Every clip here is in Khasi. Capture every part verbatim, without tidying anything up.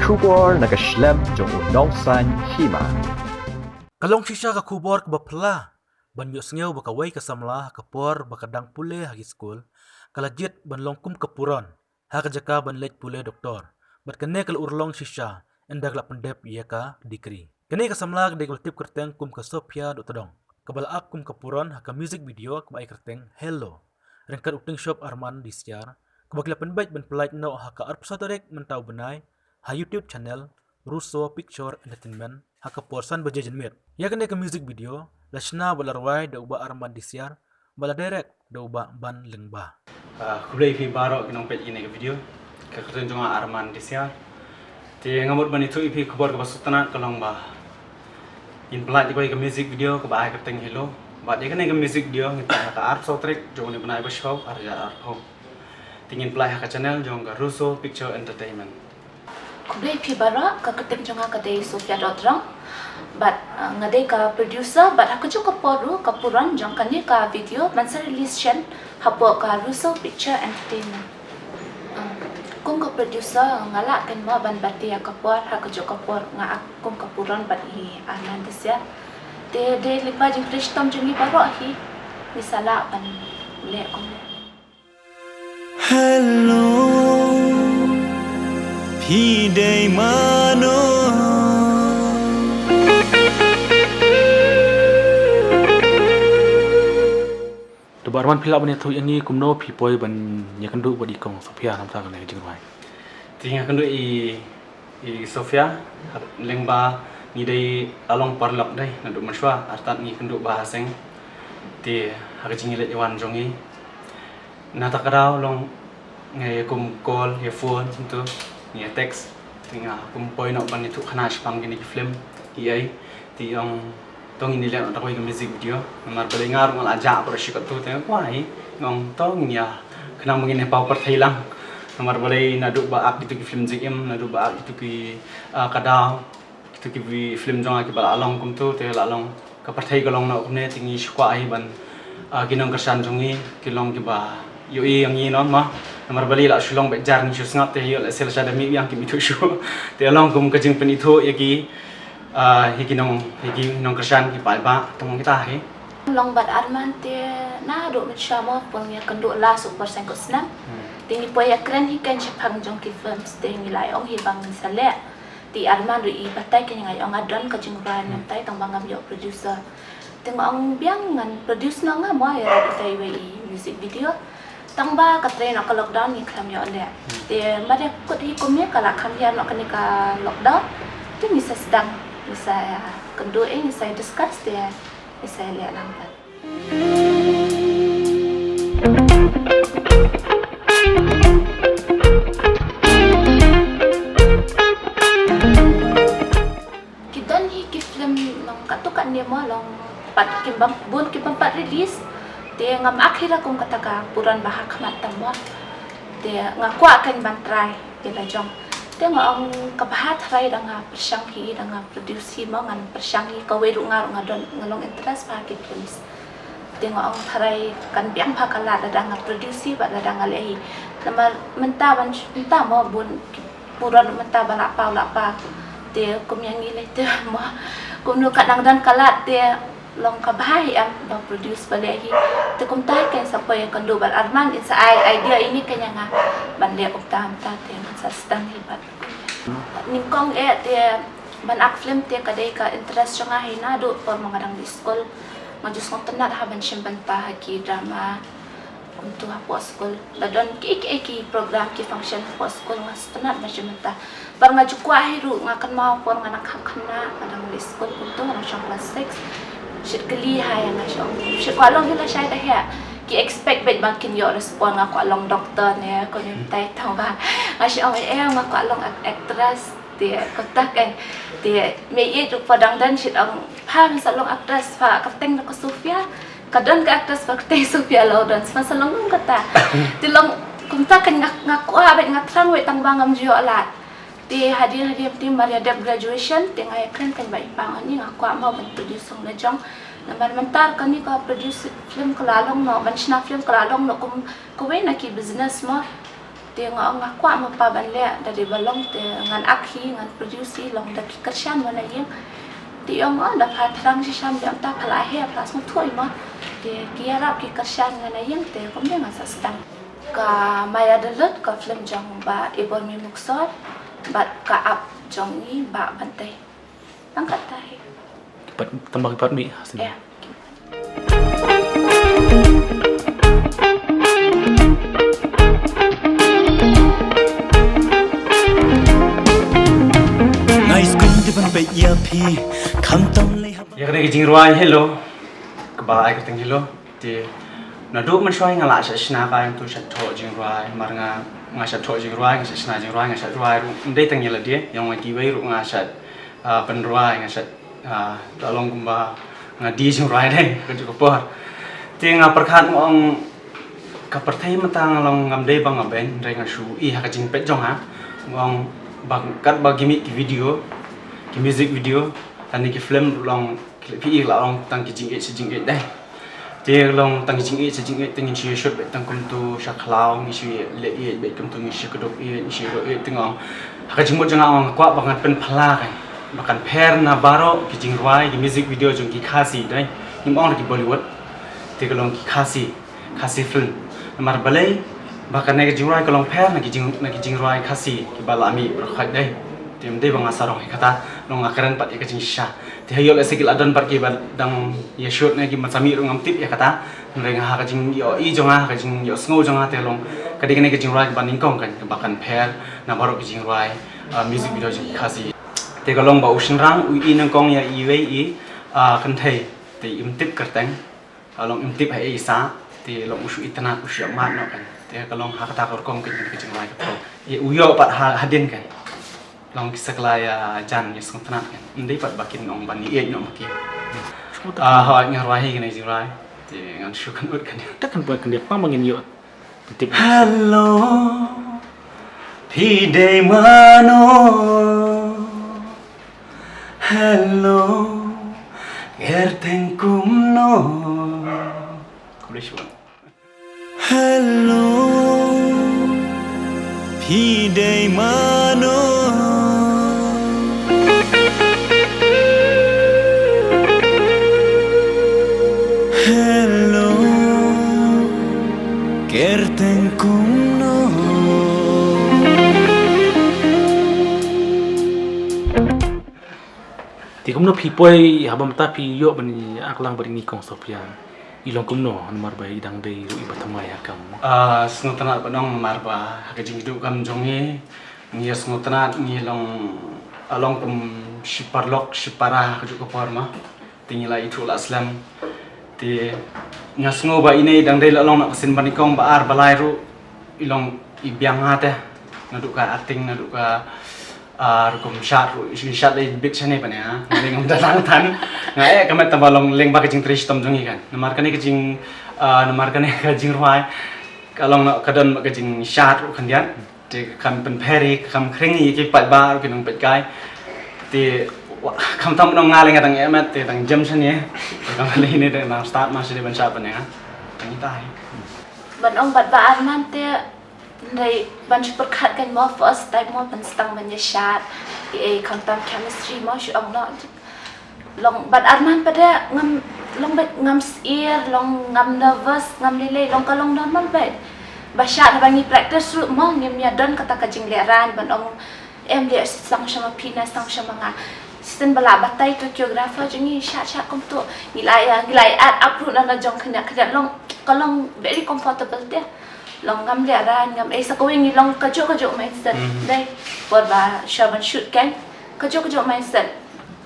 Khubor na ka shlem jong u nongsan hima. Ka long shisha ka khubor kaba phylla ban ïohsngew ba kawei ka samla ha ka por ba ka dang pule ha ki skul ka la jied ban long kum ka puron ha ka jaka ban leit pule doktor. Bad kane ka la urlong shisha ynda ka la pyndep ïa ka degree. Kane ka samla ka dei kaba la tip kyrteng kum ka Sophia Dohtdong, kaba la ap kum ka puron ha ka music video kaba ai kyrteng Hello, ryngkat u tyngshop Arman Disiar, kaba ki la pynbeit ban pyllait noh ha ka arphew saw tarik mynta u bnai ha YouTube channel Russo Picture Entertainment ha ka por san baje janmiet. Ïa kane ka music video la shna bad la rwai da u Bah Arman Disiar bad la direct da u Bah Ban Lyngba. Ah, khublei phi baroh ki nongpeit ïa kane ka video. Ka kyrteng jong nga Arman Disiar. Te nga mut ban ïathuh ïa phi khubor kaba sngewtynnat ka long ba ngin pyllait ïa ka music video kaba ai kyrteng Hello. Bad ïa kane ka music video ngin pyllait ha ka arphew saw tarik jong une u bnai ba shong arhajar arphew. Te ngin pyllait ha ka channel jong ka Russo Picture Entertainment. Khublei phi baroh, ka kyrteng jong nga ka dei Sophia Dohtdong. Bad, uh, nga dei ka producer, bad ha kajuh ka por ruh ka puron jong kane ka video ban sa release shen hapoh ka Russo Picture Entertainment. Um, kum ka producer nga lah kynmaw ban bati ïa ka por, ha kajuh ka por nga ak kum ka puron bad i Arman Disiar. Te dei lyngba jingpynshitom jong ngi baroh hi ngi sa lah ban leh kumne. Hello, phi dei mano? To Bah Arman, phi lah ban ïathuh ïa ngi kumno phi poi ban ïakynduh bad i kong Sophia namar kane ka jingrwai? Te nga kynduh i, i Sophia lyngba ngi dei, la long paralok dei naduh mynshuwa, artat ngi kynduh ba ha seng. Te ha ka jingïaleit ïawan jong ngi, na kata ka daw long ngi kum call ïa phone, kumto ngi ïa text. Te nga kum poi noh ban ïathuh khana shaphang kine ki film, i ei. Te i ong to ngin ïa leh noh kawei ka music video. Namar balei nga ruh nga la jah baroh shi katto, te nga kwah hi. Nga ong to ngin ïa, khnang ba ngin ïa paw pyrthei lang. Namar balei naduh ba ak kito ki film jingim, naduh ba ak kito ki, ah, ka daw, kito ki vi-, film jong nga kiba la long kumto, te la long ka pyrthei ka long noh kumne, te ngi shu kwah hi ban, ah, ki nongkyrshan jong ngi ki long kiba ïohi ïa ngi noh mo. Namar balei la shu long beit jar ngi shu sngap, te ïoh lehse la shu da mih biang kim ithuh shuh. Te long kum ka jingpynithuh ïa ki, ah, ïa ki nong, ïa ki nongkyrshan ki paidbah, tang kita hi. Long bad Arman te naduh mynshuwa mo, pun ngi ïakynduh la suk por seng ko snam. Hmm. Te ngi poi ïakren hi kein shaphang jong ki films, te ngi la ong hi ba ngin sa leh. Te i Arman ruh i batai kein, nga ong nga don ka jingrwai, hmm, mynta tang ba ngam ïoh producer. Te nga ong biang ngan produce noh nga mo ïa rat ita iwei i music video. Tang ba ka trei noh ka lockdown ngi khlem ïoh leh. Hmm. Te mar ïa kut hi kumne ka la kham ïa noh kane ka lockdown. Te ngi sa sdang, ngi sa, eh, kynduh, eh, ngi sa discuss te ngi sa leh lang pat. Ki don hi ki film long katto katne mo, long pat kim bam, bun kim bam pat release. Te ngam ak hi ra kum kata ka puron ba ha khmat tam mo. Te nga kwah kein ban try ïa la jong. Te nga ong kaba ha try da nga pyrshang hi, da nga produce hi mo, ngan pyrshang hi, kawei ruh nga ruh nga don, nga long interest bha ki films. Te nga ong tharai kan biang bha ka lad lada nga produce hi bad lada nga leh hi. Namar mynta ban, mynta mo bun ki puron mynta ba la paw la paw. Te kum ïa ngi lei te mo kumno ka dang don ka lad te long kaba ha hi em ba produce ba leh hi. Te kumta hi kein sa poi ïakynduh bad Arman, in sa ai idea ïa ngi kein ïa nga ban leh kumta mynta te ngan sa sdang hi bad. Nyngkong eh te ban ak film te ka dei ka interest jong nga hi naduh por ma nga dang dei skul. Nga ju sngewtynnat ha ban shim bynta ha ki drama kumto hapoh skul. La don kiei kiei ki program ki function hapoh skul nga sngewtynnat ban shim bynta. Bad nga ju kwah hi ruh, nga kynmaw por nga dang kham khynnah, nga dang dei skul kumto, nga dang shong class six. Shit kylli ha ïa nga shu ong, shit kwah long hi lashai da heh. Ki expect beit ba kin ïoh respond nga kwah long doctor ne kumne mynta, tang ba nga shu ong eh nga kwah long act-, actress. Te kata kan, te mei ïeit ruh pha dang don, shit ong pha ngan sa long actress, pha kyrteng da ka Sophia. Ka don ka actress pha kyrteng Sophia Lawrence, pha sa long kum kata. Te long kumta kan nga, nga kwah beit, nga thrang beit tang ba ngam ju ïoh lad. Te hadien hadien te mar ïa dep graduation te nga ïakren kein bad i pa nga, nga kwah mo ban produce song la jong. Namar mynta kane ka produce film ka la long noh, ban shna film ka la long noh kum kawei na ki business mo. Te nga ong nga kwah mo pa ban leh, da dei ba long te ngan ak hi, ngan produce hi, long da ki kyrshan mo na ïing. Te ong, oh, da pha thrang shisha, da ong ta pha la heh, pha la sngewthuh hi mo. Te ki ïarap ki kyrshan nga na ïing, te kumne ngan sa sdang. Ka Maya Dalut, ka film jong Bah Ibormi Muksor, bad Ka Ap jong i Bah Bantei. Tang katta hi. Pat, tang ba ki pat mih, ha sini. Ïa. Ngai skun di ban peit ïa phi, kham tam lei haba. Ïa kane ka jingrwai Hello, kaba ai kyrteng Hello. Te naduh mynshuwa nga la shah shna ka ïa uto u shad thoh jingrwai, mar nga, nga shad thoh jingrwai, nga shah shna jingrwai, nga shad rwai ruh. Ym dei tang ïa lade, ïa nga kiwei ruh nga shad, ah, pynrwai, nga shad, ah, la long kumba nga die jingrwai dei, ka juh ka por. Te nga pyrkhat nga ong ka pyrthei mynta nga long ngam dei ba nga beiñ, hynrei nga shu ïohi ha ka jingpeit jong nga. Nga ong ba katba ki mih ki video, ki music video, lane ki film ruh long, ki leh phi i la long tang ki jingïeit shi jingïeit dei. Te long tang ki jingïeit shi jingïeit, te ngin shu shoot beit tang kumto sha khlaw, ngin shu leh ïeit beit kumto, ngin shu kdup ïeit, ngin shu ïeit, te nga ong ha ka jingmut jong nga nga kwah ba ngan pynphylla kan, ba kan pher na baroh ki jingrwai, ki music video jong ki Khasi dei. Ngim ong ki Bollywood, te ka long ki Khasi, Khasi film. Namar balei? Ba kane ka jingrwai ka long pher na ki jing, na ki jingrwai Khasi kiba la mih baroh khoit dei. Te ym dei ba nga sarong hi kata, long nga kren pat ïa ka jingshisha. Te ha ïoh lehse ki la don pat kiba dang ïa shoot ne ki, mynta sa mih ruh ngam tip ïa kata. Hynrei nga ha ka jingïohi jong nga, ha ka jingïohsngew jong nga te long ka dei kane ka jingrwai kaba nyngkong kan, kaba kan pher na baroh ki jingrwai, ah, music video jong ki Khasi. Te ka long ba u shynrang u ïohi nyngkong ïa iwei i, ah, kynthei, te im tip kyrteng. Ka long im tip ha ei i sah, te long u shu itynnad, u shu ïa mad noh kan. Te ka long ha kata ka rukom kan, ka jingrwai ka phrong. Ïa u ïoh pat ha, hadien kan. Long ki sa kylla ïa jan ïa sngewtynnad kan. Ym dei pat ba kin ong ban ïeit noh ma ki. Ah, hooid, nga rwai hi kane ka jingrwai. Te ngan shu kynnoh kan. Te kan buat kan dia pang ba ngin ïoh. Tip. Hello, phi dei mano? Hello, kyrteng kumno? Khublei shibun. Hello, phi dei mano? Hello, kyrteng kumno? Te kumno phi poi haba mynta phi ïoh ban ïa aklang bad ine i Kong Sophia? I long kumno namar ba i dang dei ruh iba thymmai ha kam? Ah, sngewtynnad ban ong namar ba ha ka jingïaduh kam jong ngi, ngi ïa sngewtynnad, ngi long, ah, long kum shi paralok shi para ha kajuh ka por ma. Te ngi la ithuh la slem. Te nga sngew ba ine i dang dei la long na ka sien ba nyngkong, ba ar ba lai ruh i long i biang ha te. Naduh ka acting, naduh ka, ah, rukom shad ruh, i shad dei bit shane pa ne ha. Nga dei ngam da lang than. Nga eh ka met tang ba long leng ba ka jingtrei shitom jong ngi kan. Namar kane ka jing, ah, namar kane ka jingrwai ka long na ka don ka jingshad ruh khyndiat. Te kham pynpher hi, kham khring hi ki paidbah ruh ki nongpeitkai. Te wa, kham tam nong nga leng nga dang eh met, te dang jem shane. Te kham lei ne dang start ma shane ban shad pa ne ha. Tang ita hi. Ban ong bad ba arnam te, hynrei ban shu pyrkhat kan mo first time mo ban sdang ban ïa shad. Ei, khamtam chemistry mo shu ong noh. Long bad arnam pat de ngam, long bad ngam syier, long ngam nervous, ngam lei lei, long ka long normal bad. Ba shad haba ngi practice ruh mo ngim ïa don kata ka jinglehrain ban ong em leh sdang sha ma phi ne sdang sha ma nga. Shisien ba la batai ka choreographer jong ngi shad shad kumto. Ngi la ïa, ngi la ïa add up ruh na la jong khyndiat khyndiat, long ka long very comfortable te. Long ngam lehrain, ngam ei, sa kawei ngi long kajuh kajuh mindset. Mhm. Dei por ba sha ban shoot kan, kajuh kajuh mindset.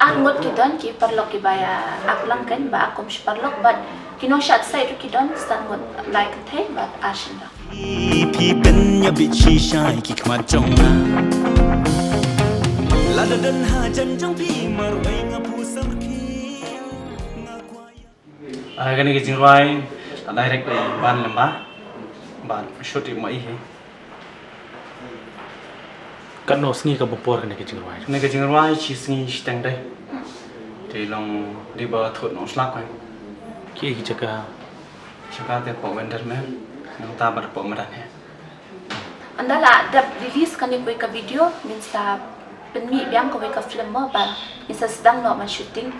Ar ngut ki don ki paralok kiba ïa aklang kan, ba ar kum shi paralok bad ki nongshad sait ruh ki don san ngut, lai kynthei bad ar shynrang. Phi pynïa bit shisha ïa ki khmat jong nga. Lada don hajan jong phi marwei nga pyrshang phi. Nga kwah ïa Ah, kane ka jingrwai, ah, direct da i Ban Lyngba. Ban shoot i ma i hi. Katno sngi kaba por kane ka jingrwai? Kane ka jingrwai shi sngi shiteng dei. Te long dei ba thut nongslap kan. Kiei ki jaka? Jaka te hapoh Windermere, nangta bad hapoh madan hi. Ynda la dep release kane kawei ka video, ngin sa pynmih biang kawei ka film mo ba ngin sa sdang noh ban shooting,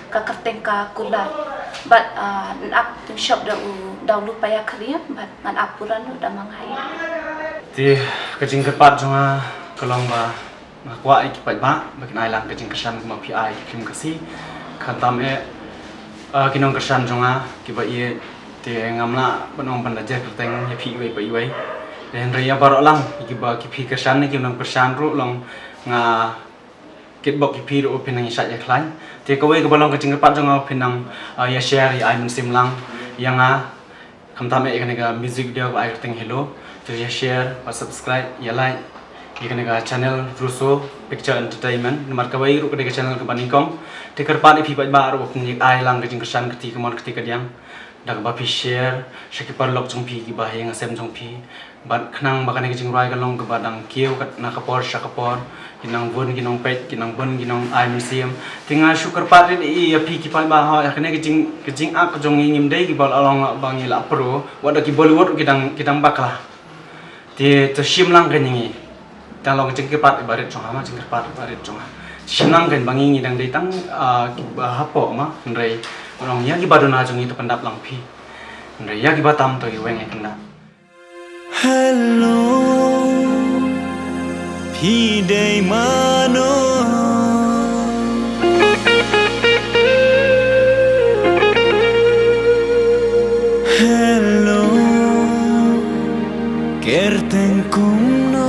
ka kyrteng ka Kular. Bad ah, ngan ap tyngshop da u Daw Lupaya Kariam bad ngan ap puran ruh da Mang Hai. Te ka jingkyrpad jong nga ka long ba nga kwah ïa ki paidbah ba kin ai lang ka jingkyrshan kumba phi ai ki film Khasi. Khamtam eh ah, ki nongkyrshan jong nga kiba ïeit, te ngam lah ban ong ban da jer kyrteng ïa phi iwei pa iwei. Te hynrei ïa baroh lang ïa kiba ki phi kyrshan ne ki nongkyrshan ruh long nga kitbok ïa phi ruh ba phin nang ïa shait ïa khlaiñ. Te kawei kaba long ka jingkyrpad jong nga ba phin nang ah, ïa share ïa ai mynsiem lang ïa nga. Khamtam eh ïa kane ka music video ba ai kyrteng Hello. Te ïa share, ba subscribe, ïa like ïa kane ka channel Russo Picture Entertainment. Namar kawei ruh ka dei ka channel kaba nyngkong. Te kyrpad ïa phi paidbah ruh ba phin ïa ai lang ka jingkyrshan kti kamon kti kadiang da kaba phi share sha ki paralok jong phi, kiba ha ïing ha sem jong phi. Bad khnang ba kane ka jingrwai ka long kaba dang kiew kat na ka por sha ka por. Ki nang bun ki nongpeit, ki nang bun ki nong ai mynsiem. Te nga shu kyrpad rit ïa phi ki paidbah, ha kane ka jing, ka jingak jong ngi ngim dei kiba la long ba ngi la pro, wat da ki Bollywood ki dang, ki dang bakla. Te to shim lang kane ngi. Te long ka jingkyrpad iba rit jong nga, ma jingkyrpad iba rit jong nga. Shim lang kane ba ngi ngi dang dei tang ah, kiba hapoh ma, hynrei long ïa kiba duna jong ngi to pyndap lang phi. Hynrei ïa kiba tam to ïa weng ïa kynda. Hello, phi dei mano? Hello, kyrteng kumno?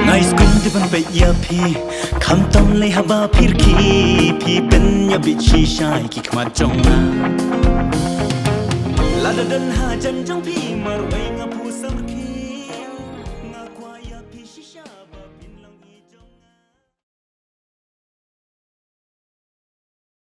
Ngai skun te ban peit ïa phi, khamtam lei haba phi rkhie, phi pynïabit shisha ïa ki khmat jong nga. Lada don hajan jong phi marwei nga pu